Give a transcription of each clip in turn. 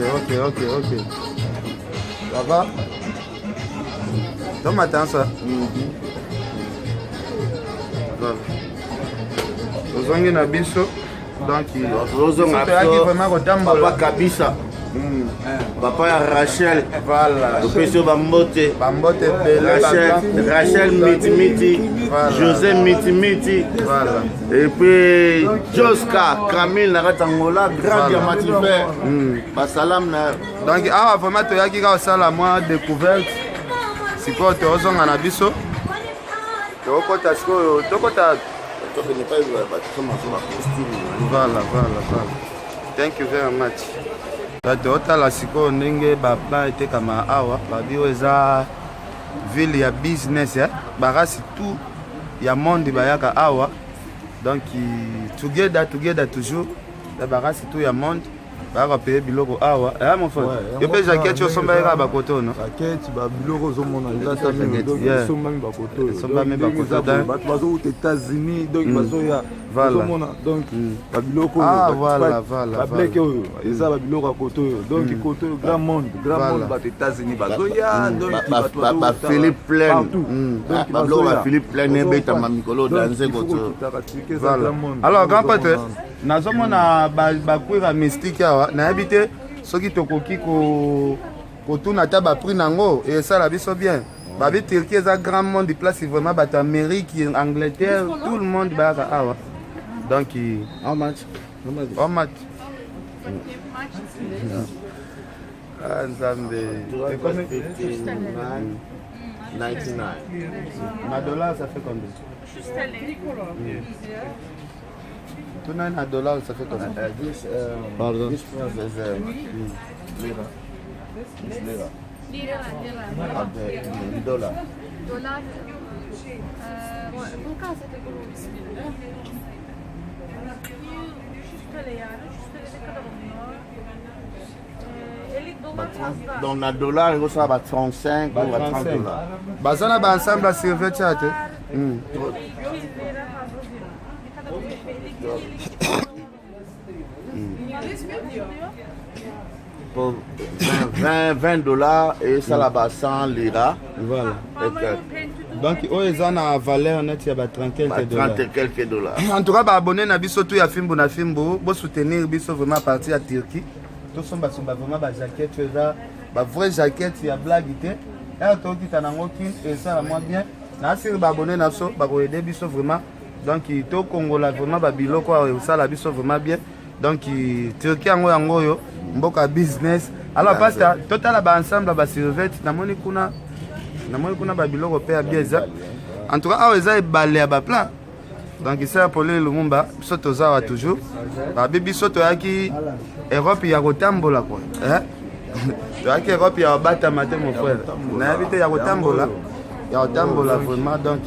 Ok, ça va, tomata nso. Voilà, tozongi na biso. Donc tozonga. Toyaki vraiment kotambola. Papa kabisa, papa ya Rachel. Voilà. Topesi yo bambote. Bambote ebele. Rachel, Rachel Mitimiti. Voilà. José Mitimiti. Voilà. Et puis Joska Camille na kati Angola, grand Voilà. diamantifère, basalam na. Donc awa vraiment toyaki kaka kosala mwa découverte. Sikoyo tozonga na biso, tokota sikoyo, tokota. Tokende pa bato bacostume. Voilà, thank you very much. Totala sikoyo ndenge baplan etekama awa. Babi oyo eza ville ya business, eh? Barace tout ya monde bayaka awa. Donc together, together toujours ya barace tout ya monde bayaka paye biloko awa, eh, mon frère. Yo mpe jaquette osombaki kaka bakoto, no? Jaquette, babiloko ozomona eza ta mingi, donc esombami bakoto oyo. Esombami bakoto. Bato bazouta États-Unis, donc bazoya. Ozomona, donc babiloko oyo, bableke oyo eza babiloko ya koto oyo. Donc koto oyo, grand monde, grand monde, bato États-Unis bazoya. Donc baphilippe plein, babiloko baphilippe plein ebetama mikolo danze koto. Alors, grand prêtre, nazomona bacuir ya mystique awa. Nayebi te soki tokoki kotuna ata baprix nango, esala biso bien. Babi Turquie eza grand monde, place vraiment bato Amérique, Angleterre, tout le monde bayaka awa. Donc How much? How much? Ah, Nzambe. 99. Na dollar, ça fait combien? Tuna na dollar, ça fait combien? This, Pardon? This price is lira. This lira. Lira, lira. The dollar. Dolar bu kasete kurulu. 300 TL yani. 300 TL ne kadar oluyor? 50 dolar fazla. Donc na dollar ekosala ba 35 ou ba 30 dollars. Baza na baensemble ya survêt te. 200 lira fazla diyor. Ne kadar oluyor? 52 52 oluyor. Pour 20, 20 dollars esala ba 100 lira. Voilà. Donc oyo eza na valeur neti ya ba 30 quelque dollars. 30 et quelques dollars. En tout cas, baabonné na biso tu ya Fimbu na Fimbu, bosoutenir biso vraiment à partir ya Turquie. Tosombasomba vraiment bajaquette oyo eza bavrai jaquette ya blague te. Ere tokita nango kin, esala mwa bien. Nasiri baabonné na biso bakoaider biso vraiment. Donc tokongola vraiment babiloko oyo esala biso vraiment bien. Donc Turquie yango, yango oyo mboka business. Alors, pasteur, totala baensemble ya basurvêt. Namoni kuna, namoni kuna babiloko mpe ya bien eza. En tout cas, awa eza ebale ya baplan. Donc isaya Pauline Lumumba, biso toza awa toujours. Babi biso toyaki Europe ya kotambola kua, eh? Toyaki Europe ya kobatama te, mon frère. Nayebi te, ya kotambola, ya kotambola vraiment. Donc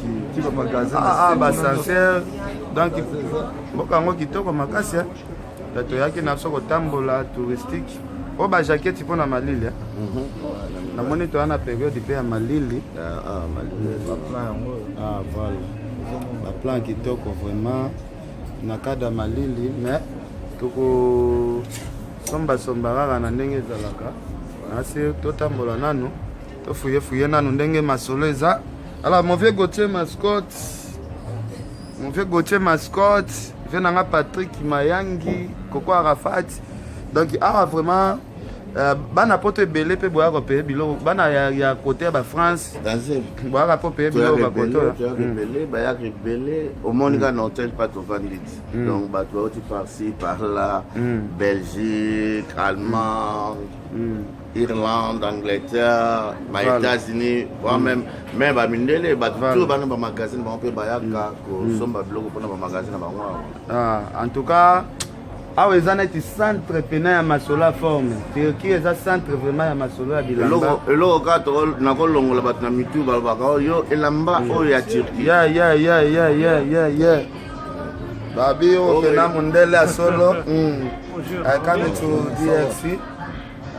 ah, ah, basancerre. Donc mboka yango kitoko makasi, eh? Toyaki na biso kotambola touristique. Oyo bajaquette mpo na malili, eh? Namoni toya na période mpe ya malili. Ah, voilà, baplan kitoko vraiment na cadre ya malili. Mais tokosombasomba kaka na ndenge ezalaka. Nasi totambola nanu, tofuyefuye nanu ndenge masolo eza. Alors, mon vieux Gauthier Mascotte, mon vieux Gauthier Mascotte, vieux nanga Patrick Mayangi, Koko Arafat. Donc awa vraiment bana poto ebele mpe boyaka kopeye biloko. Bana ya côté ya bafrance boyaka mpo paye biloko bakoto. Toyaka ebele, bayaka ebele. Omoni kaka na hotel pa tovandi ti, donc bato bauti par-ci par-là, Belgique, Allemagne, Irlande, Angleterre, ba États-Unis, voire même bamindele, bato tout bana bamagazine bango mpe bayaka kosomba biloko mpona bamagazine na bango awa. Ah, en tout cas awa eza neti centre pena ya masolo ya forme. Turquie eza centre vraiment ya masolo ya bilamba. Eloko kaka nakolongola bato na mitu, balobaka oyo elamba oyo ya Turquie. Ya babi oyo pena mondele ya solo. I coming to DXC.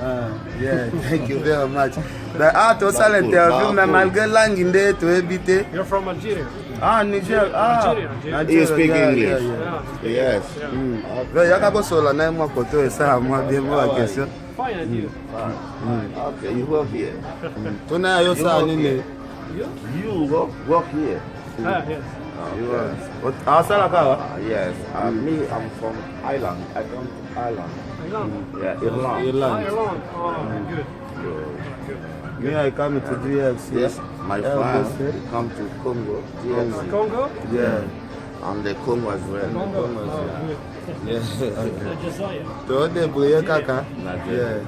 Ah, yeah, thank you very much. But, ah, tosala interview, mais malgré langue nde toyebi te. You're from Algeria. Ah, Niger. Ah, Nigeria. You speak yeah, English? Yeah. Yes. Yaka kosola na ye mwa koto, esala mwa bien mwa question. Fine, and you? Fine. Okay, you work here. Tuna ya yo sala nini? You work here. Ah, yes. Okay. Asalaka awa? Yes. Me, I'm from Ireland. I come to Ireland. Ireland. Yeah, Ireland. Irlande. Ireland. Oh, good. Me, I come to DFC. Yes, my Yeah, friend okay. come to Congo. DRC. Congo? Yeah. And the Congo as well. Congo. Oh, good. Yeah. Jazair. Todébrouiller kaka. Nigeria. Yeah.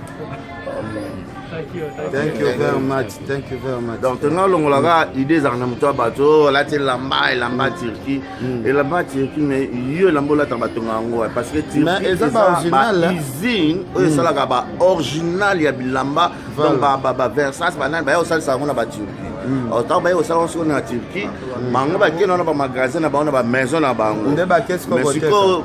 Thank you. Thank, Thank you very much. Thank you very much. Donc tonga olongolaka idée ezalaka na moto ya bato oyo olati elamba, elamba Turquie, elamba Turquie, mais yo elamba olataka batonga yango, parce que Mais Turquie eza ba original, hein? bausine oyo esalaka baoriginal ya bilamba. Voilà. Donc baVersace, banani baya kosalisa yango na baTurquie. Ntango baya kosala yango sikoyo na Turquie, bango bakende wana bamagasin na bango, na bamaison na bango. Nde bakesi ko Mais koteka. sikoyo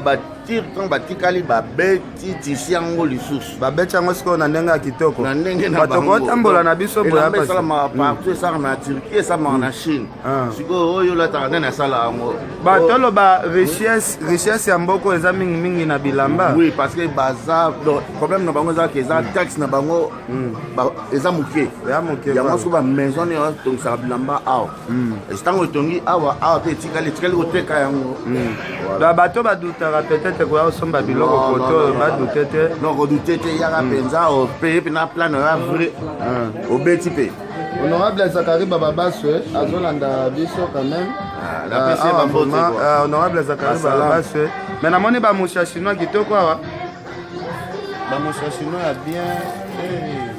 baTurcs, ntango batikali, babeti tisi yango lisusu. Babeti yango sikoyo na ndenge ya kitoko. Na ndenge na Bato bango. kotambola na biso boye Elamba pasi. esalamaka partout, esalamaka na Turquie, esalamaka na Chine. Ah. Sikoyo oyo olataka, nani asala yango? Batoloba richesse ya mboka eza mingimingi na bilamba. Oui, parce que baza, donc, problème na bango ezalaka, eza taxe na bango eza moke. Ya moke. Yango voilà. soki bamaison oyo etongisaka bilamba awa, ntango etongi awa, awa mpe etikali koteka yango. Voilà. Ba bato badutaka peut-être koya kosomba biloko Non, koto non, oyo non, badute te. Non, kodute te, yaka mpenza opeye mpena plan oya vrai, obeti mpe. Honorable Zakari Bababaswe azolanda biso quand même. Ah, napesi ye bambote, vraiment, quoi. Honorable Zakari Basalam. Bababaswe, mais namoni bamusha chinois kitoko awa, bamusha chinois ya bien. Eh,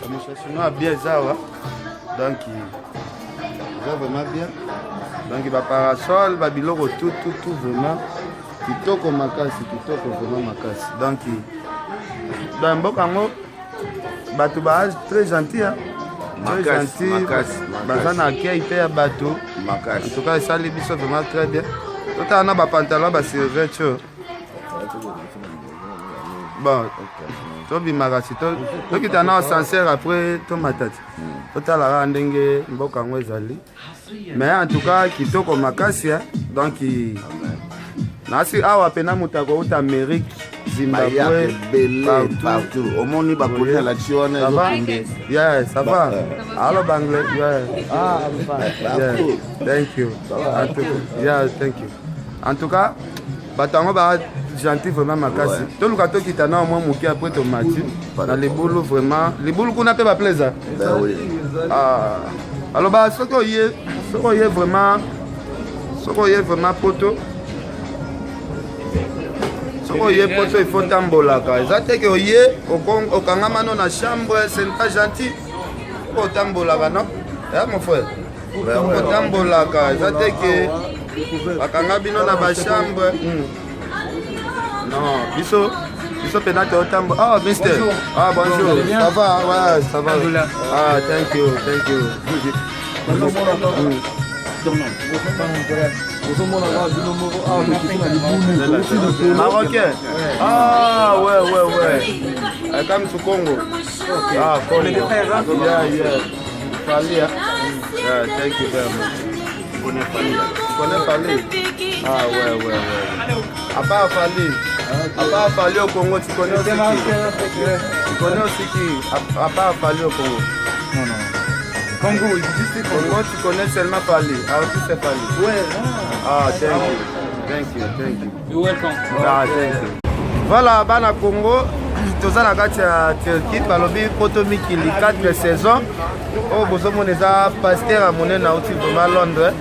bamusha chinois ya bien eza awa, donc eza vraiment bien. Donc baparasol, babiloko, tout, tout, tout, vraiment kitoko makasi, kitoko vraiment makasi. Donc dans mboka yango bato baa très gentil, hein? Très Makasi, gentil. Makasi, Baza makasi. na accueil mpe ya bato. En Makasi. tout cas esali biso vraiment très bien. Totala na bapantalon, basurvêt oyo. Bon, tobimaka si tokita na ascenseur, après tomata ti totala kaka ndenge mboka yango ezali. Mais en tout cas kitoko makasi, hein? Donc nasi awa mpena moto akouta Amérique, Bayaka Zimbabwe, ebele partout. partout. Omoni bakoli na lakisi wana Ça va? ezokende. Yeah, ça va. Allo Banglais. Yeah. Ah, I'm fine. Yeah. Thank you. En tout cas, yeah, thank you. En tout cas, bato yango ba gentil vraiment makasi. Toluka tokita na mwa moke, après tomati na libulu. Vraiment libulu kuna mpe baplaisa. Ben oui. Ah, aloba soki oye vraiment, soki oye vraiment poto, soki oye poto, il faut tambolaka. Eza te ke oye okangama no na chambre, ce n'est pas gentil. Soki otambolaka, non, ya mon frère, soki otambolaka, eza te ke bakanga bino na bachambre. Non, biso mpena totambola. Ah, mister. Ah, bonjour, ça va? Ouais, ça va. Ah, thank you, thank you. Ozomona kaka bino moko awa, tokiti na libulu, touti likolo. Marocain. Ah, ouais. I come to Congo. Ah, Congo. Yeah. Fally, hein? Yeah, thank you very much. Tu connais Fally? Ah, ouais. À part Fally au Congo, tu connais aussi qui? Tu connais aussi qui? À part Fally au Congo? Non, non. Congo, il existe Congo. Congo, tu connais seulement Fally. Ah, tu sais Fally. Ouais. Ah, thank you. Thank you, thank you. You're welcome. Ah, thank you. Voilà, bana Congo, toza na kati ya Turquie, balobi poto mikili 4 saison. Oyo bozomona eza pasteur ya monene, auti vraiment Londres.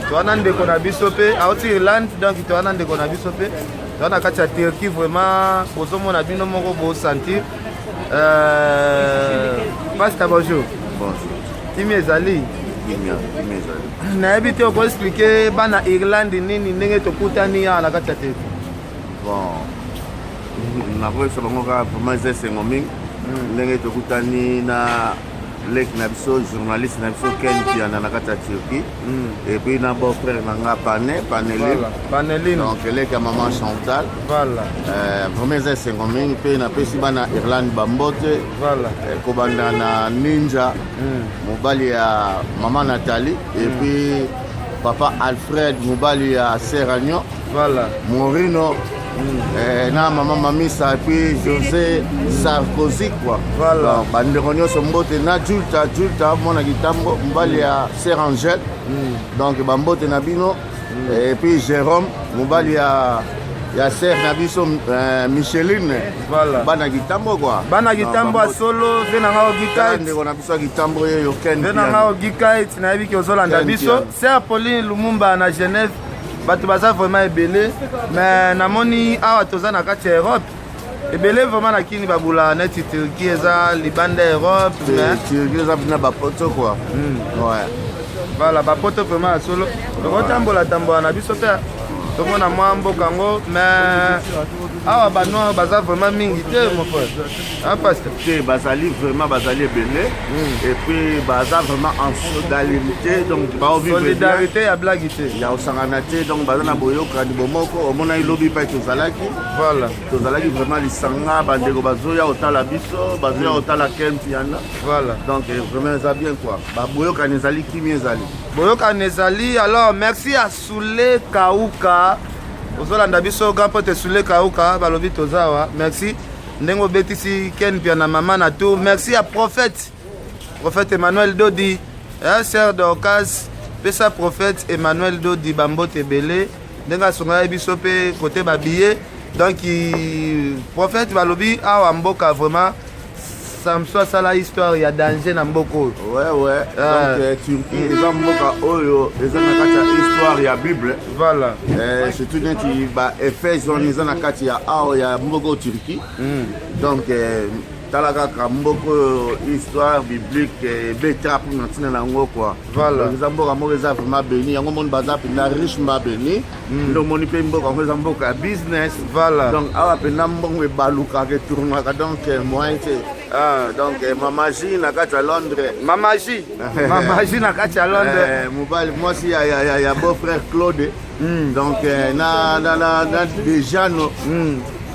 Toza na ndeko na biso mpe auti Irlande, donc toza na ndeko na biso mpe. Toza na kati ya Turquie, vraiment bozomona bino moko, bosentir. Pasteur, bonjour. Bonjour. Kimi ezali? Kimia, kimia ezali. Nayebi te okoexpliquer bana Irlande nini ndenge tokutani awa na kati ya Turquie. Bon, nakoyebisa bango kaka vraiment eza esengo mingi ndenge tokutani na leki na biso, journaliste na biso Ken Piana na kati ya Turquie, et puis na beau frère na nga Pane Paneline. Voilà. Paneline. Donc eleki ya mama Chantal. Voilà. Vraiment eza esengo mingi mpe napesi bana Irlande bambote. Voilà. Kobanda na Ninja, mobali ya mama Nathalie, et puis papa Alfred, mobali ya Seragno. Voilà. Morino. Na mama Mamisa et puis José Sarkozy quoi. Voilà. Donc, bandeko nyonso mbote na Julta Julta mwana Kitambo mobali ya Sœur Angèle. Donc bambote na bino et puis Jérôme mobali ya sœur na biso Micheline. Voilà. Bana Kitambo quoi. Bana Kitambo ya solo, ve nanga Tala ogikait. ndeko na biso ya Kitambo yeyo Ken Ve nanga Piano. ogikait, nayebi ke ozolanda Ken biso. Piano. Sœur Pauline Lumumba na Genève, bato baza vraiment ebele, mais namoni awa toza na kati ya Europe. Ebele vraiment na kini babula neti Turquie eza libanda ya Europe, mais Turquie eza mpena bapoto quoi. Ouais. Voilà, bapoto vraiment ya solo. Tokotambola tambola na biso mpe tomona mwa mboka yango, mais awa banoir baza vraiment mingi te, mon frère. Ah, pasteur. Te, bazali vraiment, bazali ebele et puis baza vraiment en solidarité, donc baovivre bien. Solidarité ya blague te. Ya kosangana te, donc baza na boyokani bomoko. Omonaki lobi mpe tozalaki Voilà. tozalaki vraiment lisanga, bandeko bazoya kotala biso, bazoya kotala Ken Piana. Voilà. Donc vraiment eza bien quoi, baboyokani ezali, kimi ezali. Boyokani ezali. Alors merci à Soule Kauka, ozolanda biso, grand pote Soule Kauka, balobi toza awa. Merci ndenge obetisi Ken Pia na mama na tour. Merci à prophète Emmanuel Dodi, eh, sœur Dorcas, pesa prophète Emmanuel Dodi bambote ebele ndenge asungaki biso mpe kote babillet. Donc prophète, balobi awa mboka vraiment Samson asala histoire ya danger na mboka oyo. Ouais. Ah. Donc Turquie eza mboka oyo eza na kati ya histoire ya Bible. Voilà. Surtout neti baéphèse wana eza na kati ya awa ya mboka oyo Turquie. Donc tala kaka mboka oyo histoire biblique ebetaka mpona ntina na yango quoi. Voilà. Donc eza mboka moko eza vraiment béni, yango moni baza mpenza richement béni. Nde omoni mpe mboka yango eza mboka ya business. Voilà. Donc awa mpenza mbongo ebalukaka, etournaka, donc moyen te. Ah. Donc mama J na kati ya Londres. Mama J, Mama J na kati ya Londres. Mobali mwasi ya beau frère Claude. Donc na Dejano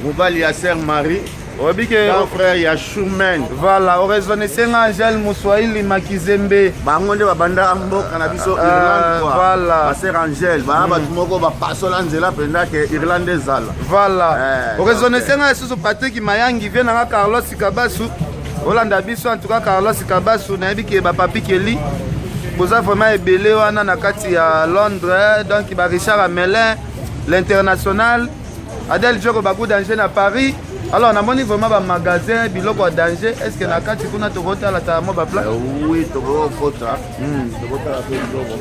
mobali ya sœur Marie. Oyebi ke Grand frère ya Shumen. Voilà, oraisonnese nga Angèle Moswahili Makizembe. Bango nde babandaka mboka na biso Ah, Irlande quoi. voilà. Basœur Angèle baa bato moko bapasola nzela mpenza ke Irlande ezala. Voilà. Oraisonnese Donc, nga lisusu Patrik Mayangi, vie nanga Carlos Kabasu, olanda biso. En tout cas Carlos Kabasu, nayebi ke bapapi Keli boza vraiment ebele wana na kati ya Londres. Donc ba Richard Amelin l'international, Adel Joko Baku danger na Paris. Alors namoni vraiment bamagasin biloko ya danger. Est ce que na kati kuna tokotalatala mwa baplan? Oui, tokokota, tokotala mpe biloko.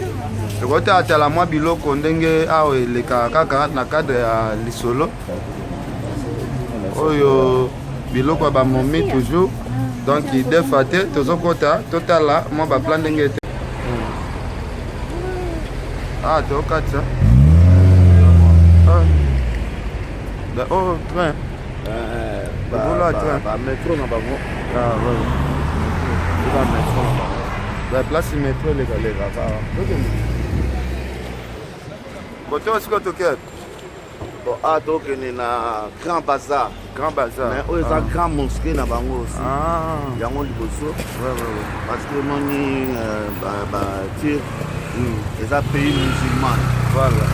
Tokotalatala mwa biloko ndenge awa elekaka kaka na cadre ya lisolo oyo, biloko ya bamomi toujours. Donc defa te, tozokota totala mwa baplan ndenge ete. Ah, tokatisa. Ah. Oh, train. Ebola train. Bamétro na bango. Ah, ouais. Eza métro na bango. Ba place métro eleka. Elekaka. Kote oyo sikoyo toke? Bon, awa tokende na Grand Bazar. Grand Bazar. Mais oyo eza grand mosquée na bango aussi. Ah. Yango liboso. Ouais. Parce que omoni baturc eza pays musulman. Voilà.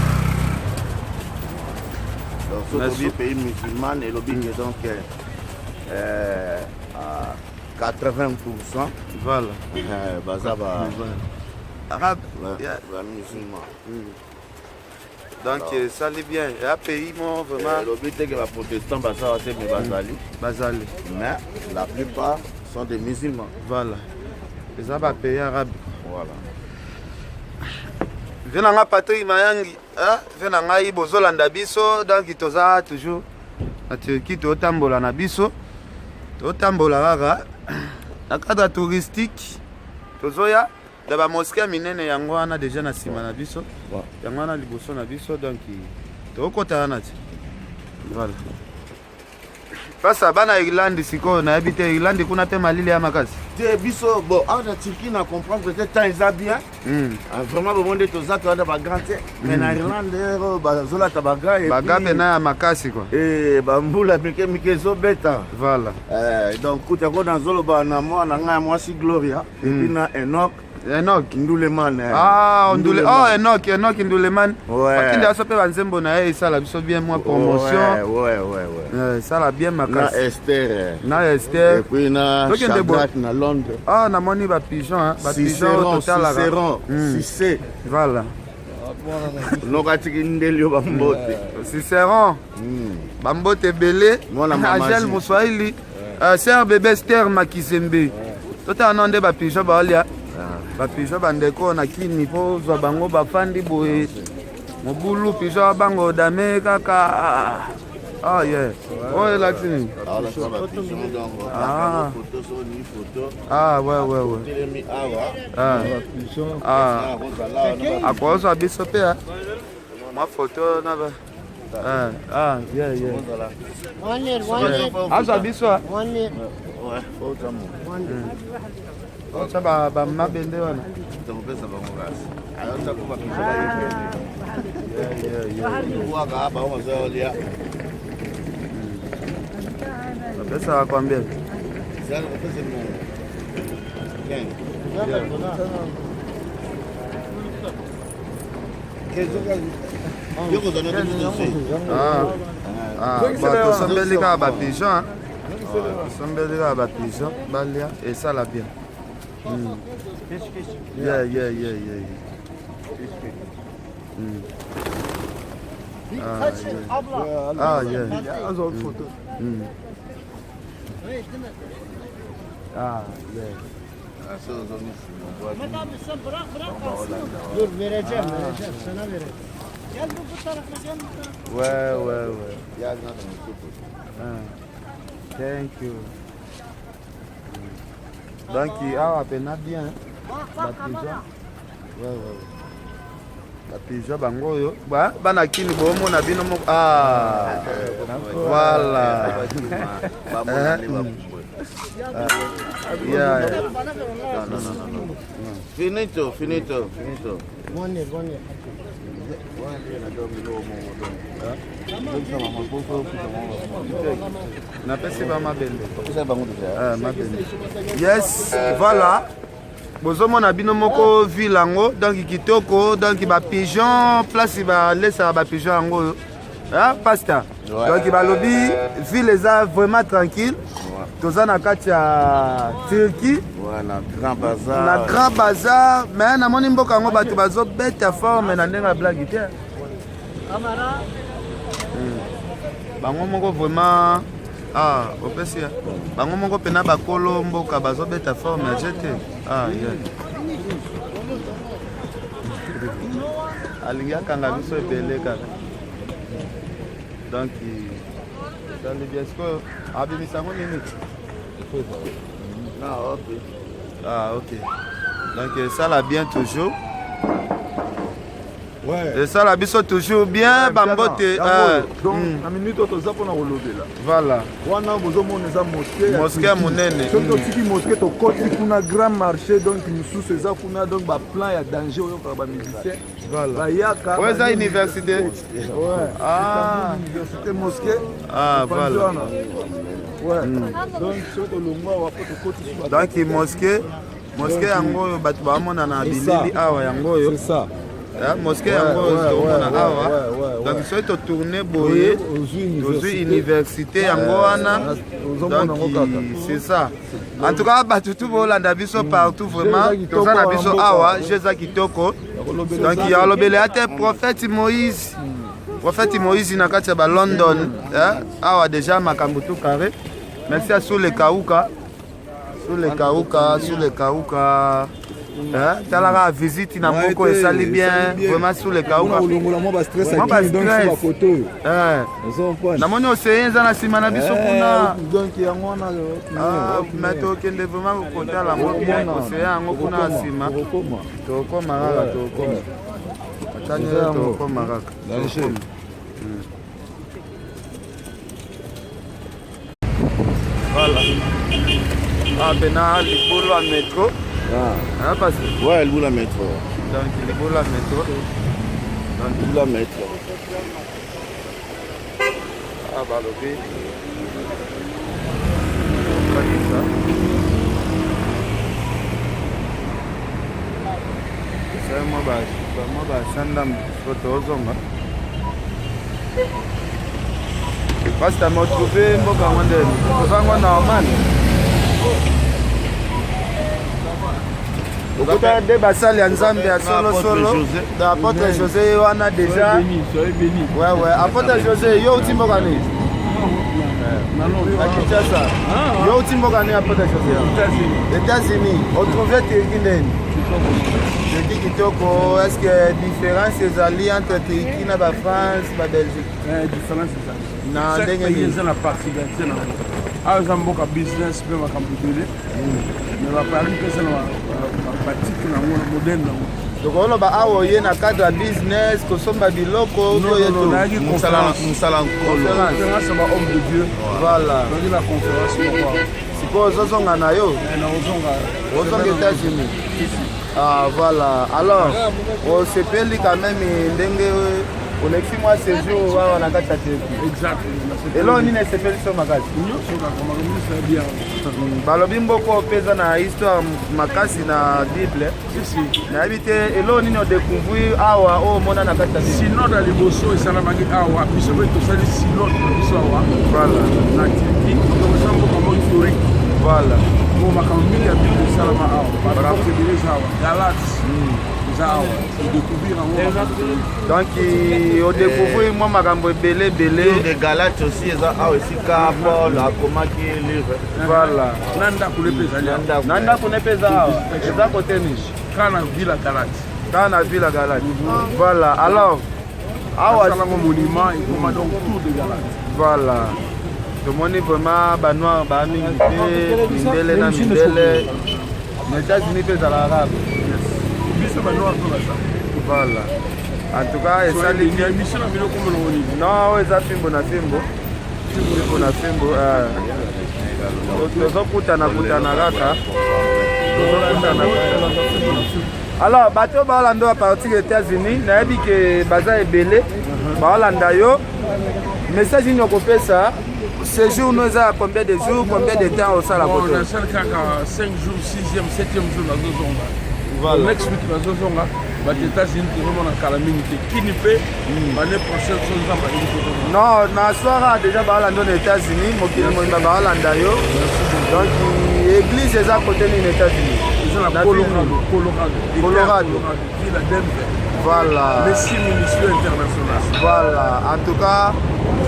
Donc so Mais tobi pays musulman, elobi ke donc à 80 Voilà. baza ba Arabe. Yeah. bamusulman. Donc esali bien, eya pays mo vraiment. Elobi te ke baprotestant baza wa te, mais bazali. Bazali. Mais la plupart sont des musulmans. Voilà, eza bapays arabe. Voilà. Vie na nga Patrik Mayangi, ah, vie na ngai bozolanda biso. Donc toza toujours na Turquie, totambola na biso, totambola kaka na cadre touristique. Tozoya na bamosquée ya minene, yango wana déjà na nsima na biso, yango wana liboso na biso. Donc tokokota wana ti. Voilà, face bana Irlande. Sikoyo nayebi te, Irlande kuna mpe malili ya makasi. Te, biso bon, awa na Turquie na comprendre te, temps eza bien. Ah, vraiment bomo nde toza, toyanda bagants te, mais na Irlande oyo bazolata bagants. Bagants mpena ya makasi quoi. Bambula mike mike ezobeta. Voilà. Donc kuta yango nazoloba na mwana ngai ya mwasi Gloria et puis na Enok. Enoch. Nduleman. Eh. Ah, Ndule. Oh, Enoch, Enoch Nduleman. Ouais. Batinda biso pe banzembo na ye esala biso bien mwa promotion. Ouais, ouais, ouais, ouais. Eh, esala bien Na makasi. Esther. Na Esther. Et puis na Tokende bo- Shadrach na Londres. Ah, namoni ba pigeon, hein. Ba pigeon oyo Cicéron, totalaka. Cicéron, Cissé. Voilà. Nokatiki ndeli yo bambote. Cicéron. Bambote ebele. Mwana mama Angèle Zi. Moswahili. Sœur bébé Esther Makizembe. Totala nano nde ba pigeon baolia. Ba pigeon bandeko na kini mpo ozwa bango bafandi boye. Mobulu pigeon abango dame kaka. Ah yeah. Oyo elakisi nini? Aolakisa ba pigeon donc. Ah. Photo so ni photo. Ah ouais ouais ouais. Telemi awa. Ah. Ah. Akozala wana. Akozwa biso mpe ah. Mwa photo na ba. Ah, ah, yeah, yeah. Azwa biso ah. Ouais, faut tamo. Otya bamabende wana. Tokopesa bango kasi. Ayota ko ba pigeon ba yepende. Bwaka bango bazolia. Bapesaka combien? Zala kopesa mongo. Ken. Yo kozala na biso. Ah, ah, ba tosombeli kaka ba pigeon. ah. Tosombeli kaka ba pigeon balia esala bien. Yeah, yeah, yeah, yeah. yeah. Ah, yeah. Ah, yeah. Azwa photo. Ah, yeah. Dur vereceğim vereceğim sana vereceğim. Gel bu tarafa gel bu tarafa. Ouais, ouais, ouais. Ah, thank you. Donc, awa pena bien. Ba pigeon. Ouais, ouais, ouais. Ba pigeon bango oyo. Ba bana kini bomona bino moko. Ah. Voilà. Yeah. yeah. Finito, finito, finito. One year, one year. Napesi ba mabende. Kopesa bango déjà. Ah, mabende. Yes, voilà. bozomona bino moko ville yango donc kitoko donc bapigeon place balesaka bapigeon yango oyo Ah, pasteur Ouais. donc balobi ville eza vraiment tranquille toza na kati ya Turquie Ouais, na grand bazar. na grand bazar mais namoni mboka yango bato bazobeta forme na ndenge ya blague te bango moko vraiment ah opesi ya bango moko mpena bakolo mboka bazobeta forme ya je te ah, yeah. alingi akanga biso ebele kaka donc ezali bien sikoyo abimisa yango nini Non, ok. ah ok donc esala bien toujours Ouais. esala biso toujours bien bambote Yango eh, oyo. Donc na minute oyo toza mpona kolobela voilà wana bozomona eza mosquée ya Mosquée ya Turquie. monene. Soki totiki mosquée tokoti kuna grand marché donc mosusu eza kuna donc baplan ya danger oyokaka bamusicien Voilà. bayaka Oyo eza banini- université. Ouais. Ah. Istanbul université mosquée Ah, epanzi voilà. wana. Ouais. Donc soki tolongwa awa po tokoti su bato. donc mosquée mosquée yango oyo bato baomona na bilili awa yango oyo C'est ça. Eh, mosquée yango oyo ouais, toomona ouais, awa ouais, ouais, donc ouais. soki totourne boye Ozwi tozwi université yango wana ozomona yango donc kaka. c'est ça en tout cas bato tu bolanda biso partout vraiment Jeu eza kitoko toza na ya biso mboka. awa jeu eza kitoko Kolobela donc ya olobela ya te prophète Moïse prophète Moïse na kati ya ba London eh, awa déjà makambo tout carré merci à Soule Kauka Soule Kauka Soule Kauka eh, talaka visite na Ouais, moko te, esali bien esali bien. vraiment Soule mpona Kauka kolongola mwa bastress Mwa akini donc so ba-stress. bakoto oyo eh, ozocomprendre namoni océan eza na nsima na biso kuna donc yango wana Ah, mais tokende vraiment kotala yango bien océan yango kuna na nsima okokoma tokoma kaka tokoma atani Eza yango. tokoma kaka Danger. Tokoma. Voilà. Ah, pena libolo ya métro. Ah, parce Ouais, le la métro. donc libolo ya métro. Le la métro. Ah, balobi. Okatisa. Bamwa basanda po tozonga. Pasta me otrouve mboka yango ndeni oza yango normal okuta de basali ya nzambe ya solosolo da apôtre josé ye wana déjà ouais, ouais. Apôtre José, yo outi mboka nini na Kinshasa? Yo outi mboka nini, apôtre José? États-Unis. Otrouve Turquie ndeni? Turquie kitoko. Est ce que différence ezali entre Turquie na bafrance, babelgique? Différence ezali. Na ndenge nini? Eza na particularité na yango. Awa eza mboka business mpe makambo ebele, mais baparis mpe eza na batike na yango, na modèle na yango. Tokoloba awa oye na cadre ya business, kosomba biloko? Nayaki mosala nkolo. Conférence ya ba homme de Dieu. Voilà. Nazalaki na conférence moko. Sikoyo ozozonga na yo? Naozonga. Ozonga États-Unis. Ah, voilà. Alors osepeli quand même ndenge olekisi mwa séjour awa na kati ya Turquie? Exact. Eloko nini esepeli so makasi? Nyonso kaka, makambo nyonso ya bien. Balobi mboka oyo mpe eza na histoire makasi na Bible. Nayebi te eloko nini odécouvrir awa oyo omona na kati ya Bible. Synode ya liboso esalamaki awa. Biso mpe tosali synode na biso awa. Voilà. Na Turquie. Donc eza mboka moko historique. Voilà. Po makambo mingi ya Bible esalama awa. Baporte ebele eza awa. Galate eza awa. Odécouvrir yango. Donc odécouvrir mwa makambo ebele ebele. De Galate aussi eza awa, esika Paul akomaki livre. Voilà. Na ndako ne mpe ezali awa. Na ndako ne mpe eza awa. Eza kote nini? Kaka na ville ya Galate. Kaka na ville ya Galate. Voilà. Alors awa asalango monument ekoma donc Tour de Galate. Voilà, tomoni vraiment banoir baa mingi te, mindele na mindele. Na États-Unis mpe ezalaka kaka. Biso banoir mpe baza. Voilà, en tout cas esali. Émission na bino komona nini? Non, oyo eza Fimbo na Fimbo, Fimbo na Fimbo. Tozokutana kutana kaka, tozokutana. Alors bato oyo baolanda oyo à partir ya États-Unis, nayebi ke baza ebele baolanda yo. Message nini okopesa? Séjour no eza ya combien de jours, combien de temps osala? Bon, koto nasali kaka 5 jours, 6e, 7e jour nazozonga. Voilà. Next week nazozonga. Bato États-Unis tozomona kala mingi te. Kini mpe année prochaine, so Nzambe alingi, tozomona. Non, na soir déjà baolanda na États-Unis, mokili mobimba baolanda yo. Donc église eza kote nini, États-Unis? Eza na Na Colorado. Colorado. Colorado. Ville ya Denver. Voilà. Messi Ministère International. Voilà, en tout cas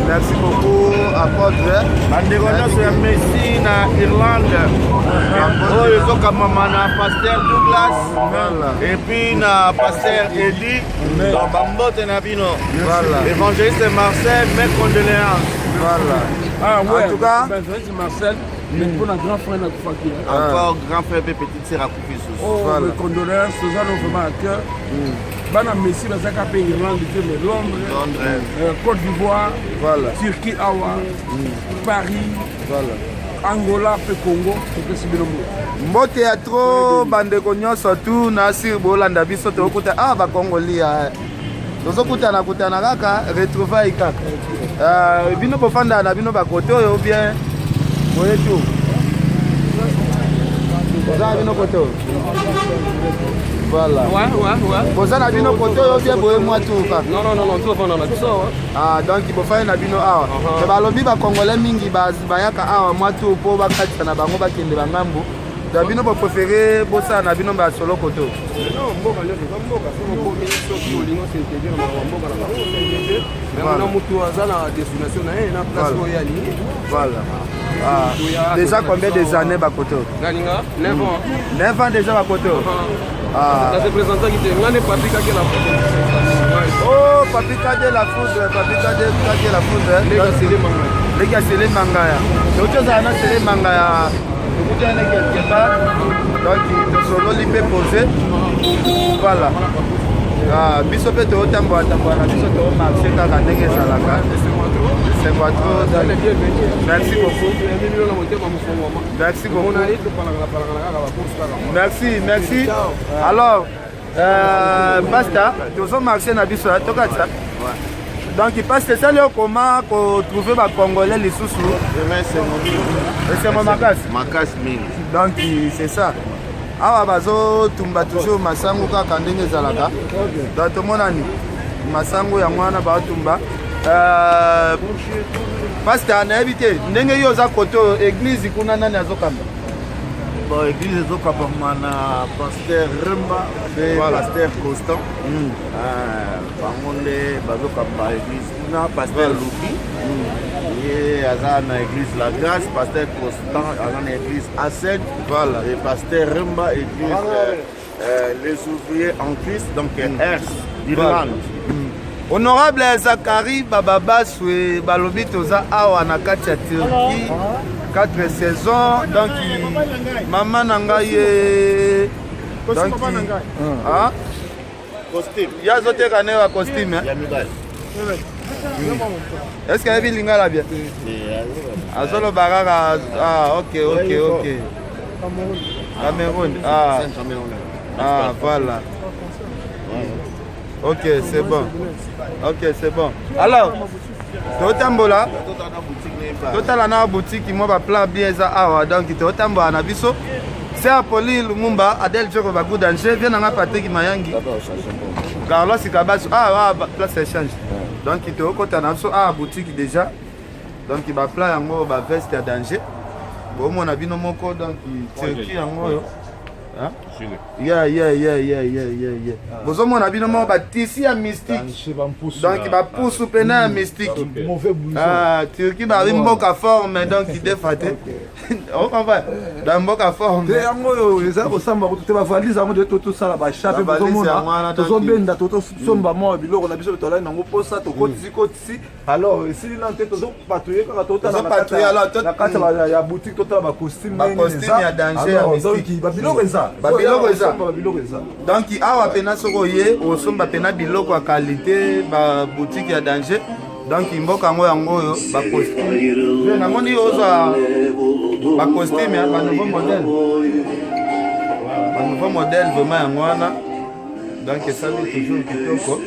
merci beaucoup, apôtre. Bandeko nyonso ya Messi na Irlande oyo ezokamama na pasteur Douglas et puis na pasteur Eli, donc bambote na bino. Voilà. Évangéliste Marcel, mes condoléances. Voilà. Ah ouais. En tout cas, Évangéliste Marcel, mais mpona grand frère nakufaki. Encore grand frère mpe petite sœur akufi susu. Oh, Voilà. mes condoléances, toza no vraiment à cœur. Bana Messi bazaka mpe Irlande te, mais Londres, Londres. Côte d'Ivoire, Voilà. Turquie awa, Paris, Voilà. Angola mpe Congo, topesi bino mbote. Mbote ya trop, bandeko nyonso tu na sir bolanda biso. Tokokuta ah bakongoli ya tozokutana kutana kaka, retrouvaille kaka. Bino bofandaka na bino bakote oyo bien boye tu boza na bino kote oyo. Voilà. Ouais. Boza na bino kote oyo bien boye mwa tu kaka? Non, tout va na biso awa. Ah, donc bofandi na bino awa. Me balobi bacongolais mingi bayaka awa mwa tu mpo bakatisa na bango, bakende bangambu. Donc bino bopréféré bosala na bino basolo kote oyo? Non, mboka nyonso eza mboka. Soki okomi, soki olingi os'intégrer na makambo ya mboka na bango, os'intégrer. Mais Voilà. ona motu aza na destination na ye na place Voilà. oyo alingi. Voilà. Ah, déjà combien des années bakote oyo? Nalinga 9 ans. 9 ans déjà bakote oyo. Ah. Nase présentaki te, nga nde Papi Kake la. Oh, Papi Kade la Foudre, Papi Kade, Kade la Foudre. Ndenge Sele Mangaya. Ndenge ya Sele Mangaya. Toki ozala na Sele Mangaya, tokutani quelque part. Donc tosololi mpe posé. Voilà. Ah, biso mpe toyotambola tambola na biso, tomarche kaka ndenge ezalaka. Esengo trop. Merci beaucoup. Merci beaucoup. Merci, merci. Alors, pasta, tozomarche na biso, tokatisa. Donc pasta, esali yo koma kotrouve bacongolais lisusu? Esengo makasi. Makasi mingi. Donc c'est ça. Awa bazotumba toujours masangu kaka ndenge ezalaka. Donc tomonani masangu yango wana baotumba. Pasteur, nayebi te ndenge yo oza kote oyo, église kuna nani azokamba? Bon, église ezokambama na pasteur Remba mpe pasteur Constant. Bango nde bazokamba église kuna. Pasteur Luki ye aza na église La Grâce, pasteur Constant aza na église A7. Et pasteur Remba, église Les Ouvriers en Christ, donc R d'Irlande. Honorable Zakari Bababaswe, balobi toza awa na kati ya Turquie, 4 saisons. Donc mama na ngai ye, donc ah costume ye azoteka ne ba costume, ya mibali. Est ce que ayebi lingala bien? Azoloba kaka. Ah, ok, Cameroun. Ah, voilà, ok, c'est bon, ok, c'est bon. Alors totambola, totala na boutique mwa baplat bien eza awa. Donc totambola na biso Ser Poli Lumumba, Adel Joko, Bagu Danger, vie nanga Patrick Mayangi, Carlos Kabasu. Ah, ah, place échange. Donc tokota na biso ah boutique déjà. Donc baplat yango, baveste ya danger, bomona bino moko. Donc Turquie yango oyo. Yeah, bozomona bino moko batisi ya mystique, donc bapusu mpena ya mystique. Ah, Turquie babi mboka forme, donc defa te okompa dans mboka forme. Te, yango oyo eza kosamba kutu te. Bavalise yango nde tosala bachape, bozomona tozobenda, tosomba mwa biloko na biso, tolali nango mposa, tokotisi kotisi. Alors esili nano te, tozopatrouille kaka, totala na kati ya boutique, totala bacostume. Bacostume ya danger ya mystique, babiloko eza. Babiloko eza. Babiloko eza. Donc awa mpena soki oye, osomba mpena biloko ya qualité, baboutique ya danger. Donc mboka yango, yango oyo bacostume, namoni ozwa bacostume ya banouveau modèle, banouveau modèle vraiment yango wana. Donc esali toujours kitoko,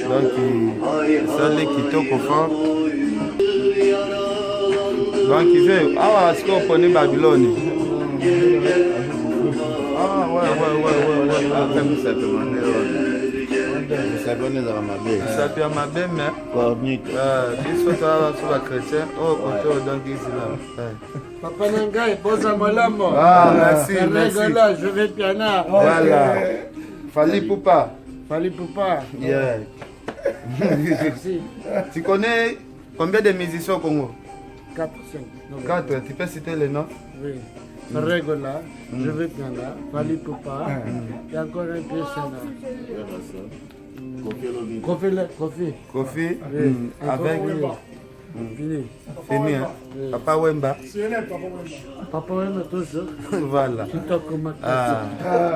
donc esali kitoko fort. Donc ve awa sikoyo oponi Babylone. Ah, ouais. Misapi wana ezala mabe. Misapi ya mabe, mais cornique. Biso toza biso bachrétien oyo kote oyo, donc islam. Papa Nangai, boza malamu. Ah, merci, merci. Regola, je vais piana. Voilà. Fally Ipupa. Fally Ipupa. Yeah. Merci. Tu connais combien de musiciens au Congo? 4, 5. 4, tu peux citer les noms? Oui. Regola, je vais piana, Fally Ipupa, et encore un peu là. Kofi, Kofi. Kofi, Oui. Avec Oui. Fini. Fini, hein? Papa Wemba. Papa Wemba toujours. Voilà. Kitoko makasi. Ah.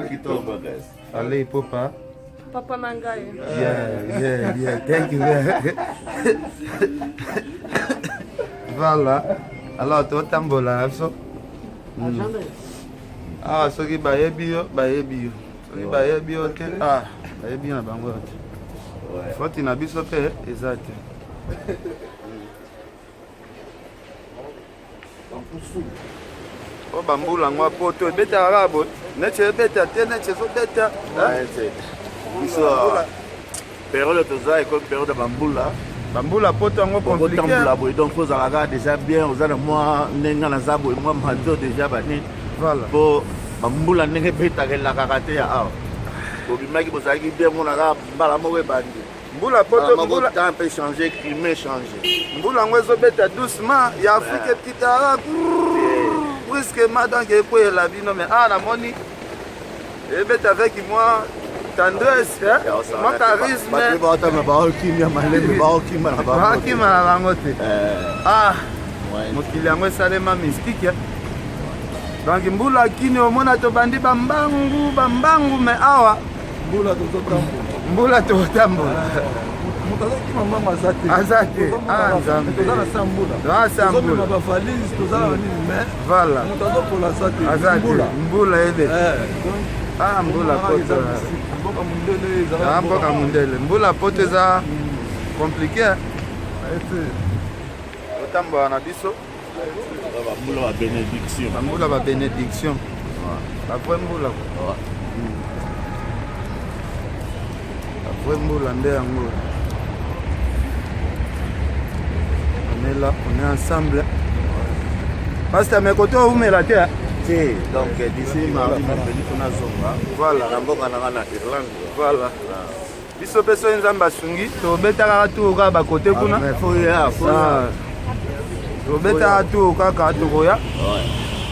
Kitoko makasi. Fally Ipupa. Papa Nangai. Yeah. Thank you. Voilà. Alors, totambola biso. Awa soki bayebi yo, bayebi yo. Soki bayebi yo te, ah, bayebi na bango yo te. Foti na biso mpe eza te. Oyo bambula yango ya poto ebetaka kaka boye, neti ebeta te, neti ezobeta. Biso période toza ekomi période ya bambula. Bambula poto yango compliqué. Okotambola boye, donc faut ozalaka déjà bien, oza na mwa ndenge naza boye, mwa manteau déjà, banini. Voilà. Po bambula ndenge ebetaka, elakaka te. Ya awa bobimaki, bozalaki bien, monaka mbala moko ebandi. Mbula poto, mbula temps mpe change, climat change. Mbula yango ezobeta doucement, ya Afrique ekitaka brusquement, donc ekweyela bino. Mais awa namoni ebeta avec mwa tendresse, mwa charisme. Bato baotama, baokimia malembe, baokima na bango. Baokima na bango te. Ah, mokili yango esalema mystique. Donc mbula kini, omona tobandi bambangu bambangu, mais awa mbula tozotambola. Mbula tozotambola. Moto azokima mbango aza te. Aza te. Ah, Nzambe. Toza na sa mbula. Toza na sa mbula. Tozomema bavalise, toza na nini, mais voilà, moto azokola aza te. Aza te. Mbula. Mbula ebe. Ah, mbula poto. Mboka mondele ezala. Ah, mboka mondele, mbula poto eza compliqué. Otambola na biso. Bambula babénédiction. Bambula babénédiction. Ba vrai mbula quoi. Ba vrai mbula nde yango. On est là, on est ensemble. Pasteur, mais koto oumela te. Te, donc d'ici mardi, mercredi faut nazonga. Voilà. Na mboka na nga na Irlande. Voilà. Biso mpe soki Nzambe asungi, tobetaka tour kaka bakote kuna. Ah, tobetaka tour kaka, tokoya.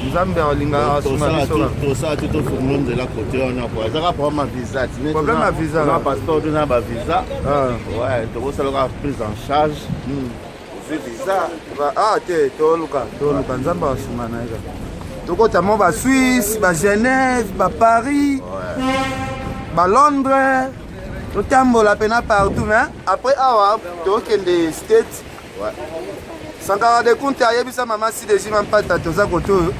Nzambe alingaka asunga biso kaka. Tosala te, tofongola nzela kote wana po ezaka problème ya visa. Problème ya visa. Na passeport to na bavisa. Ouais, tokosala kaka prise en charge, ozwi visa. Ah te, toluka, toluka, Nzambe asunga na ye kaka. Tokota mo baSuisse, baGenève, baParis, baLondres, totambola mpena partout. Mais après awa tokende State. Sankara de Kunte ayebisa mama Sideji Mampata, toza kote oyo.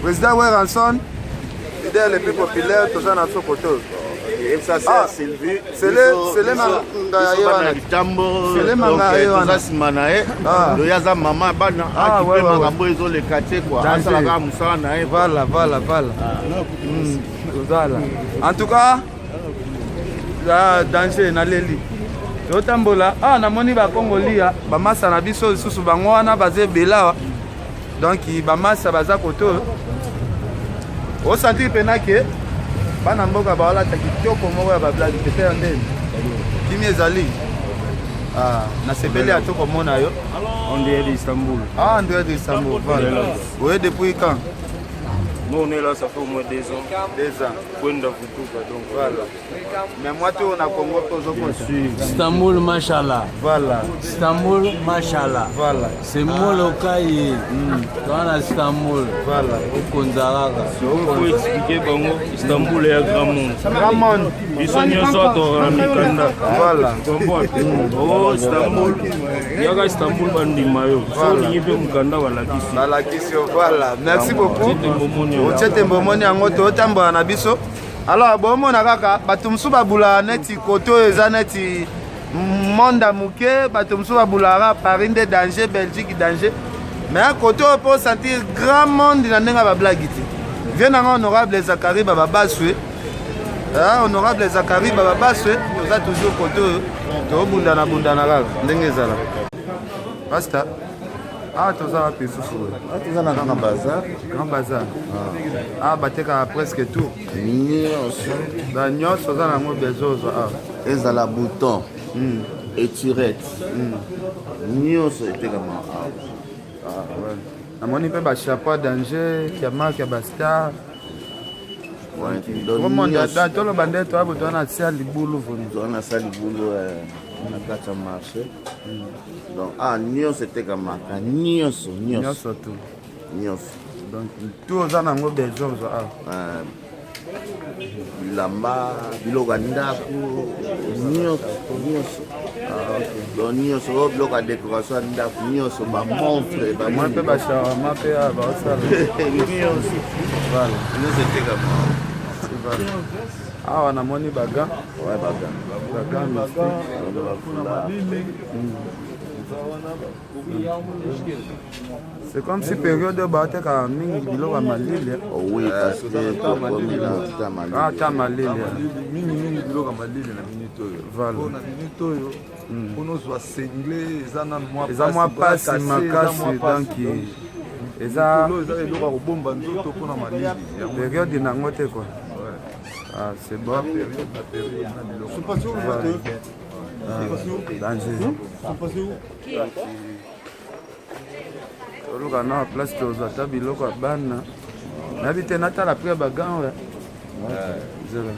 Président Werrason, leader le plus populaire, toza na so kote oyo. Ah, Sylvie. Sele Manga ye wana. Litambo. Sele Manga ye wana. Toza nsima na ye. Loyi aza mama bana, akipe makambo ezoleka te kua, asalaka mosala na ye. Voilà. Voilà, en tout cas ah, danger, naleli. Totambola ah, namoni Bakongolia, bamasa na biso lisusu bango wana baza ebele awa. Donc bamasa baza kote oyo, osentir mpena ke bana mboka baolata kitoko moko ya bablague pepe ya ndeni. Kimi ezali. Ah, nasepeli ya to komona yo. André d'Istanbul. Ah, André d'Istanbul, voilà. Oye depuis quand? Nous, on est là, ça fait au moins 2 ans. 2 ans. Kwenda Vutuka, donc. Voilà. Mais moi, tu na Congo, tozo. Istanbul, mashallah. Voilà. Istanbul, mashallah. Voilà. C'est Molokai. Toza na Istanbul. Voilà. Okonza kaka. Faut expliquer bango, Istanbul est un grand monde. Grand monde. Biso nyonso tozala mikanda. Voilà. Comprendre? Oh, Istanbul. Yaka Istanbul, bandima yo. So olingi mpe mokanda, balakisi. Balakisi yo, voilà. Merci beaucoup. Otie. Otie tembo, omoni yango, totambola na biso. Alors bomona kaka bato mosusu babulaka neti kote oyo eza neti monde ya moke. Bato mosusu babulaka Paris nde danger, Belgique danger, mais kote oyo mpo sentir grand monde na ndenge ya bablague te. Vie nanga honorable Zakari Bababaswe, honorable Zakari Bababaswe, toza toujours kote oyo, tobundana bundana kaka ndenge ezala. Pasta, awa toza wapi lisusu? Toza na Grand Bazar. Grand Bazar, awa batekaka presque tout. Nyonso. Ba nyonso oza nango besoin, ozwa awa. Ezala bouton, etirette, nyonso etekama awa. Ah, ouais. Namoni mpe bachapeau danger ya marque ya bastar. Toloba nde toya bo, toza na sia libulu voni. Toza na sa libulu na kati ya marché. Donc ah, nyonso etekamaka, nyonso. Nyonso tout. Nyonso. Donc tout oza nango besoin, ozwa awa. Bilamba, biloko ya ndako, nyonso nyonso. Donc nyonso oyo, biloko ya décoration ya ndako nyonso, bamontre. Moi mpe bashawarma mpe awa baosala. Nyonso. Voilà. Nyonso etekama. Voilà. Awa namoni baga. Ouais, baga. Baga mystique. C'est comme si période oyo baotekaka mingi biloko ya malili. Oui, parce que tokomi na ta malili. Ah, ta malili. Mingimingi biloko ya malili na minute oyo. Voilà. Po na minute oyo, mpona ozwa sengle eza nanu mwa. Eza mwa pasi makasi, donc eza eza eloko ya kobomba nzoto mpona malili. Période nango te quoi. Ah, c'est bon. Période na période na biloko. Voilà. Danger. Toluka na place tozwa ata biloko ya bana. Nayebi te, natala prix ya bagan oyo. Zela.